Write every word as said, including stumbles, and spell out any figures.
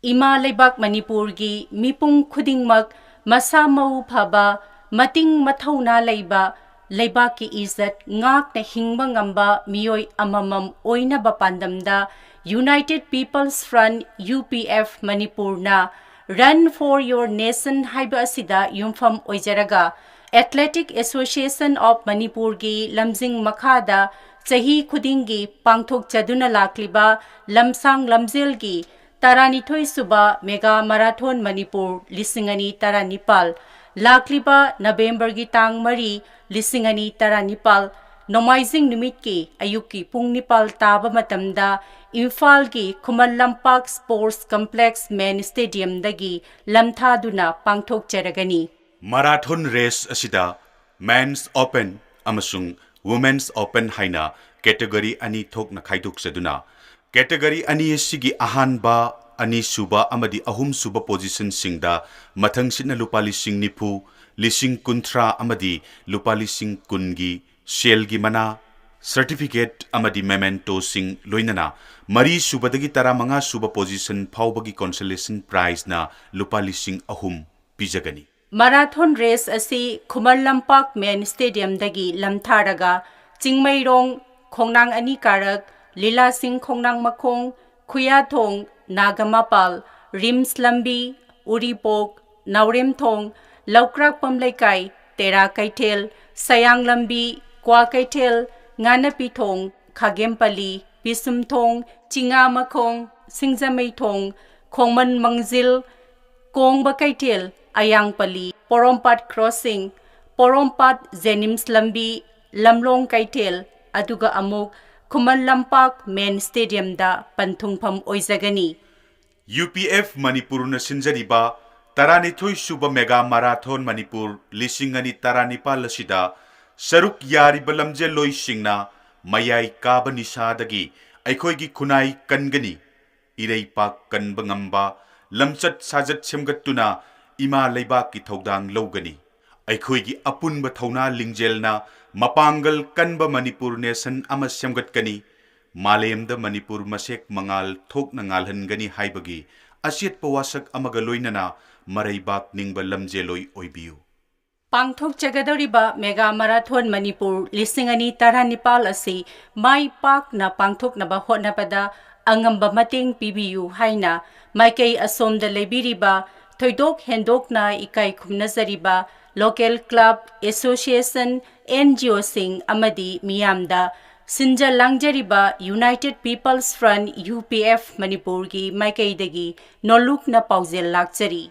ꯏꯃꯥ ꯂꯩꯕꯥꯛ ꯃꯅꯤꯄꯨꯔꯒꯤ ꯃꯤꯄꯨꯝ ꯈꯨꯗꯤꯡꯃꯛ ꯃꯁꯥ ꯃꯎ ꯐꯕ, ꯃꯇꯤꯡ ꯃꯊꯧꯅꯥ ꯂꯩꯕ, ꯂꯩꯕꯥꯛꯀꯤ ꯏꯖꯠ ꯉꯥꯛꯅ ꯍꯤꯡꯕ ꯉꯝꯕ ꯃꯤꯑꯣꯏ ꯑꯃꯃꯝ ꯑꯣꯏꯅꯕ ꯄꯥꯟꯗꯝꯗ United People's Front, U P F, ꯃꯅꯤꯄꯨꯔꯅ Run for Your Nation ꯍꯥꯏꯕ ꯑꯁꯤꯗ ꯌꯨꯝꯐꯝ ꯑꯣꯏꯖꯔꯒ Athletic Association of ꯃꯅꯤꯄꯨꯔꯒꯤ ꯂꯝꯖꯤꯡ ꯃꯈꯥꯗ ꯆꯍꯤ ꯈꯨꯗꯤꯡꯒꯤ ꯄꯥꯡꯊꯣꯛꯆꯗꯨꯅ ꯂꯥꯛꯂꯤꯕ ꯂꯝꯁꯥꯡ ꯂꯝꯖꯦꯜꯒꯤ ꯇꯔꯥꯅꯤꯊꯣꯏ ꯁꯨꯕ ꯃꯦꯒꯥ ꯃꯔꯥꯊꯣꯟ ꯃꯅꯤꯄꯨꯔ ꯂꯤꯁꯤꯡ ꯑꯅꯤ ꯇꯔꯥꯅꯤꯄꯥꯜ, ꯂꯥꯛꯂꯤꯕ ꯅꯕꯦꯝꯕꯔꯒꯤ ꯇꯥꯡ ꯃꯔꯤ, ꯂꯤꯁꯤꯡ ꯑꯅꯤ ꯇꯔꯥꯅꯤꯄꯥꯜ, ꯅꯣꯡꯃꯥꯏꯖꯤꯡ ꯅꯨꯃꯤꯠꯀꯤ ꯑꯌꯨꯛꯀꯤ ꯄꯨꯡ ꯅꯤꯄꯥꯜ ꯇꯥꯕ ꯃꯇꯝꯗ ꯏꯝꯐꯥꯜꯒꯤ Khuman Lampak Sports Complex Men Stadiumꯗꯒꯤ ꯂꯝꯊꯥꯗꯨꯅ ꯄꯥꯡꯊꯣꯛꯆꯔꯒꯅꯤ꯫ Marathon race ꯑꯁꯤꯗ Men's Open ꯑꯃꯁꯨꯡ Women's Open ꯍꯥꯏꯅ category ꯑꯅꯤ ꯊꯣꯛꯅ ꯈꯥꯏꯗꯣꯛꯆꯗꯨꯅ, category ꯑꯅꯤ ꯑꯁꯤꯒꯤ ꯑꯍꯥꯟꯕ, ꯑꯅꯤꯁꯨꯕ ꯑꯃꯗꯤ ꯑꯍꯨꯝꯁꯨꯕ positionꯁꯤꯡꯗ ꯃꯊꯪꯁꯤꯠꯅ ꯂꯨꯄꯥ ꯂꯤꯁꯤꯡ ꯅꯤꯐꯨ, ꯂꯤꯁꯤꯡ ꯀꯨꯟꯊ꯭ꯔꯥ ꯑꯃꯗꯤ ꯂꯨꯄꯥ ꯂꯤꯁꯤꯡ ꯀꯨꯟꯒꯤ ꯁꯦꯜꯒꯤ ꯃꯅꯥ, certificate ꯑꯃꯗꯤ mementoꯁꯤꯡ, ꯂꯣꯏꯅꯅ ꯃꯔꯤꯁꯨꯕꯗꯒꯤ ꯇꯔꯥꯃꯉꯥ ꯁꯨꯕ position ꯐꯥꯎꯕꯒꯤ consolation prizeꯅ ꯂꯨꯄꯥ ꯂꯤꯁꯤꯡ ꯑꯍꯨꯝ ꯄꯤꯖꯒꯅꯤ꯫ Marathon race ꯑꯁꯤ ꯈꯨꯃꯟ ꯂꯝꯄꯥꯛ Men Stadiumꯗꯒꯤ ꯂꯝꯊꯥꯔꯒ ꯆꯤꯡꯃꯩꯔꯣꯡ ꯈꯣꯡꯅꯥꯡ ꯑꯅꯤ ꯀꯥꯔꯛ, ꯂꯤꯂꯥꯁꯤꯡ ꯈꯣꯡꯅꯥꯡ ꯃꯈꯣꯡ, ꯈꯨꯌꯥꯊꯣꯡ, ꯅꯥꯒꯃꯄꯥꯜ, RIMS ꯂꯝꯕꯤ, ꯎꯔꯤꯄꯣꯛ, ꯅꯥꯎꯔꯦꯝꯊꯣꯡ, ꯂꯧꯀ꯭ꯔꯥꯛꯄꯝ ꯂꯩꯀꯥꯏ, ꯇꯦꯔꯥ ꯀꯩꯊꯦꯜ, ꯁꯌꯥꯡ ꯂꯝꯕꯤ, ꯀ꯭ꯋꯥꯀꯩꯊꯦꯜ, ꯉꯥꯅꯄꯤꯊꯣꯡ, ꯈꯥꯒꯦꯝꯄꯜꯂꯤ, ꯄꯤꯁꯨꯝꯊꯣꯡ, ꯆꯤꯉꯥꯃꯈꯣꯡ, ꯁꯤꯡꯖꯃꯩꯊꯣꯡ, ꯈꯣꯡꯃꯟ ꯃꯪꯖꯤꯜ, ꯀꯣꯡꯕ ꯀꯩꯊꯦꯜ, ꯑꯌꯥꯡꯄꯜꯂꯤ, ꯄꯣꯔꯣꯝꯄꯥꯠ crossing, ꯄꯣꯔꯣꯝꯄꯥꯠ JNIMS ꯂꯝꯕꯤ, ꯂꯝꯂꯣꯡ ꯀꯩꯊꯦꯜ, ꯑꯗꯨꯒ ꯑꯃꯨꯛ ꯈꯨꯃꯟ ꯂꯝꯄꯥꯛ Men Stadiumꯗ ꯄꯟꯊꯨꯡꯐꯝ ꯑꯣꯏꯖꯒꯅꯤ꯫ UPF ꯃꯅꯤꯄꯨꯔꯅ ꯁꯤꯟꯖꯔꯤꯕ ꯇꯔꯥꯅꯤꯊꯣꯏ ꯁꯨꯕ ꯃꯦꯒꯥ ꯃꯔꯥꯊꯣꯟ ꯃꯅꯤꯄꯨꯔ ꯂꯤꯁꯤꯡ ꯑꯅꯤ ꯇꯔꯥꯅꯤꯄꯥꯜ ꯑꯁꯤꯗ ꯁꯔꯨꯛ ꯌꯥꯔꯤꯕ ꯂꯝꯖꯦꯜꯂꯣꯏꯁꯤꯡꯅ ꯃꯌꯥꯏ ꯀꯥꯕ ꯅꯤꯁꯥꯗꯒꯤ ꯑꯩꯈꯣꯏꯒꯤ ꯈꯨꯟꯅꯥꯏ ꯀꯟꯒꯅꯤ, ꯏꯔꯩꯄꯥꯛ ꯀꯟꯕ ꯉꯝꯕ ꯂꯝꯆꯠ ꯁꯥꯖꯠ ꯁꯦꯝꯒꯠꯇꯨꯅ ꯏꯃꯥ ꯂꯩꯕꯥꯛꯀꯤ ꯊꯧꯗꯥꯡ ꯂꯧꯒꯅꯤ꯫ ꯑꯩꯈꯣꯏꯒꯤ ꯑꯄꯨꯟꯕ ꯊꯧꯅꯥ ꯂꯤꯡꯖꯦꯜꯅ ꯃꯄꯥꯡꯒꯜ ꯀꯟꯕ ꯃꯅꯤꯄꯨꯔ nation ꯑꯃ ꯁꯦꯝꯒꯠꯀꯅꯤ꯫ ꯃꯥꯂꯦꯝꯗ ꯃꯅꯤꯄꯨꯔ ꯃꯁꯦꯛ ꯃꯉꯥꯜ ꯊꯣꯛꯅ ꯉꯥꯜꯍꯟꯒꯅꯤ ꯍꯥꯏꯕꯒꯤ ꯑꯆꯦꯠꯄ ꯋꯥꯁꯛ ꯑꯃꯒ ꯂꯣꯏꯅꯅ ꯃꯔꯩꯕꯥꯛ ꯅꯤꯡꯕ ꯂꯝꯖꯦꯜꯂꯣꯏ ꯑꯣꯏꯕꯤꯌꯨ꯫ ꯄꯥꯡꯊꯣꯛꯆꯒꯗꯧꯔꯤꯕ ꯃꯦꯒꯥ ꯃꯔꯥꯊꯣꯟ ꯃꯅꯤꯄꯨꯔ ꯂꯤꯁꯤꯡ ꯑꯅꯤ ꯇꯔꯥꯅꯤꯄꯥꯜ ꯑꯁꯤ ꯃꯥꯏ ꯄꯥꯛꯅ ꯄꯥꯡꯊꯣꯛꯅꯕ ꯍꯣꯠꯅꯕꯗ ꯑꯉꯝꯕ ꯃꯇꯦꯡ ꯄꯤꯕꯤꯌꯨ ꯍꯥꯏꯅ ꯃꯥꯏꯀꯩ ꯑꯁꯣꯝꯗ ꯂꯩꯕꯤꯔꯤꯕ ꯊꯣꯏꯗꯣꯛ ꯍꯦꯟꯗꯣꯛꯅ ꯏꯀꯥꯏ ꯈꯨꯝꯅꯖꯔꯤꯕ local club, association, N G Oꯁꯤꯡ ꯑꯃꯗꯤ ꯃꯤꯌꯥꯝꯗ ꯁꯤꯟꯖ ꯂꯥꯡꯖꯔꯤꯕ United People's Front, U P F, ꯃꯅꯤꯄꯨꯔꯒꯤ ꯃꯥꯏꯀꯩꯗꯒꯤ ꯅꯣꯜꯂꯨꯛꯅ ꯄꯥꯎꯖꯦꯜ ꯂꯥꯛꯆꯔꯤ꯫